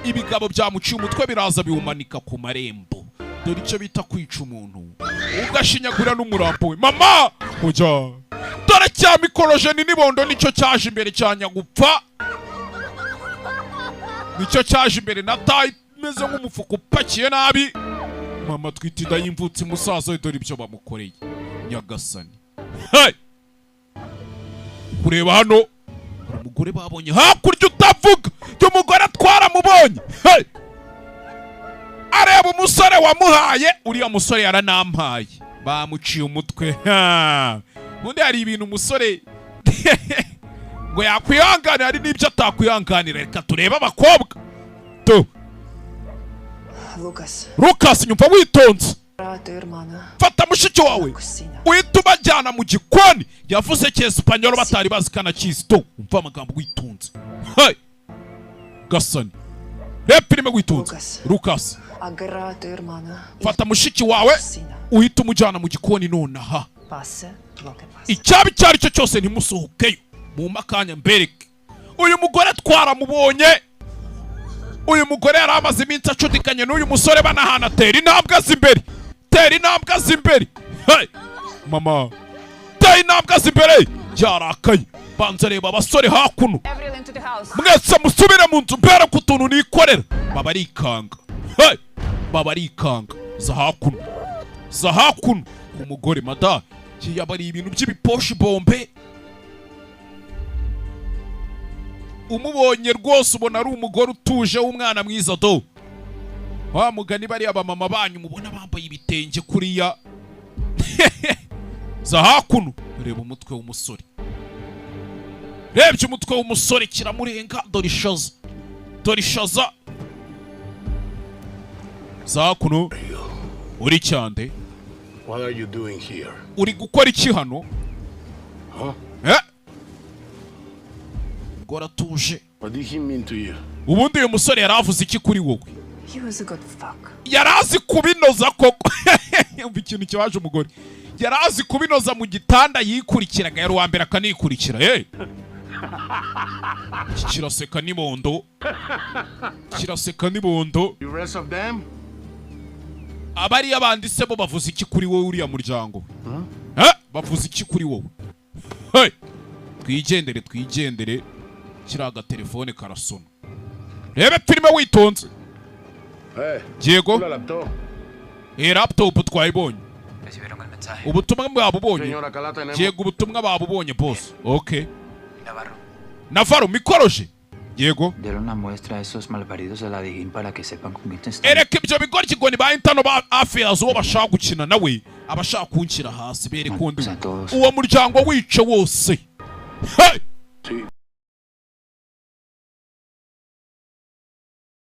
Ibigabo byamuciye umutwe, biraza biwumanika ku marembo. Dore icyo bita kwica umuntu ugashinyagura n'umurambo we. Mama ujya, dore cya mikorojeni n'ibondo nicyo cyaje imbere cya nyagupfa, nicyo cyaje imbere na tayi imeze nk'umufuka upakiye nabi. Mama twita inda y'imvutsi musaza we, dore ibyo bamukoreye. Nyagasani, hey! Kureba hano hari umugore babonye hakurya utavuga. Uyu mugore twaramubonye, hey! Areba umusore wamuhaye. Uriya musore yaranampaye, bamuciye umutwe. Ha! Ubundi hari ibintu umusore ngo yakwihanganira, hari n'ibyo atakwihanganira. Reka turebe abakobwa tu. Lucas, Lucas, nyumva witonze. a tu hermana. Fata mushiki wawe Cocina. uhita ubajyana mu gikoni. Yavuze cyesipanyolo batari bazi kanakizi to. Umva amagambo witonze. Hey! Gasani, reba filime witonze. Lucas. Lucas. Agarra a tu hermana. Y Fata mushiki wawe cocina. uhita umujyana mu gikoni nonaha. Pase lo que pase. Icyaba icyo ari cyo cyose, ntimusohokeyo. Mumpe akanya mbereke. Uyu mugore twaramubonye. Uyu mugore yari amaze iminsi acudikanye n'uyu musore banahana. Tera intambwe aza imbere, tera intambwe aza imbere. Hey! Mama, tera intambwe aza imbere, yarakaye. Banza reba abasore hakuno. Everyone into the house. Mwese musubire mu nzu, mbere ku tuntu nikorera. Baba arikanga. Hey! Baba arikanga. Za hakuno, za hakuno ku mugore. Mada yaba ari ibintu by'ibiposhi bombe. Umubonye rwose ubona ari umugore utuje w'umwana mwiza do. Wa mugani bariya bamama banyu mubona bambaye ibitenge kuriya. Za hakuno, reba umutwe w'umusore. Rebye umutwe w'umusore kiramurenga. Dore ishaza, dore ishaza. Za hakuno, uri cyande. What are you doing here? Uri gukora iki hano? Huh? Eh? Umugore atuje. What did he mean to you? Ubundi uyu musore yari avuze iki kuri wowe? He was a good fuck. Yari azi kubinoza koko. Umva ikintu kibaje umugore: yari azi kubinoza mu gitanda, yikurikiraga, yari uwa mbere akanikurikira. Hey! Iki kiraseka n'ibondo, kiraseka n'ibondo. The rest of them? Abariya banditse bo bavuze iki kuri wowe? Uriya muryango, eh? Bavuze iki kuri wowe? Hey! Twigendere, twigendere. Kiriya agatelefone karasona. Rebe filime witonze. Hey, Yego. la laptop. Iyi laptop twayibonye. Recibieron el mensaje. Ubutumwa bwabubonye? Señora, acá la tenemos. Yego, ubutumwa babubonye, boss. Okay. Navarro. Navarro mikoroje, yego. Dieron una muestra a esos malparidos de la Dijín para que sepan con quién están. Ereka ibyo bigoryi ngo ni ba intano ba affairs, uwo bashaka gukina nawe abashaka kunshyira hasi. Bereka undi A todos. uwo muryango wice wose. Hey! Sí.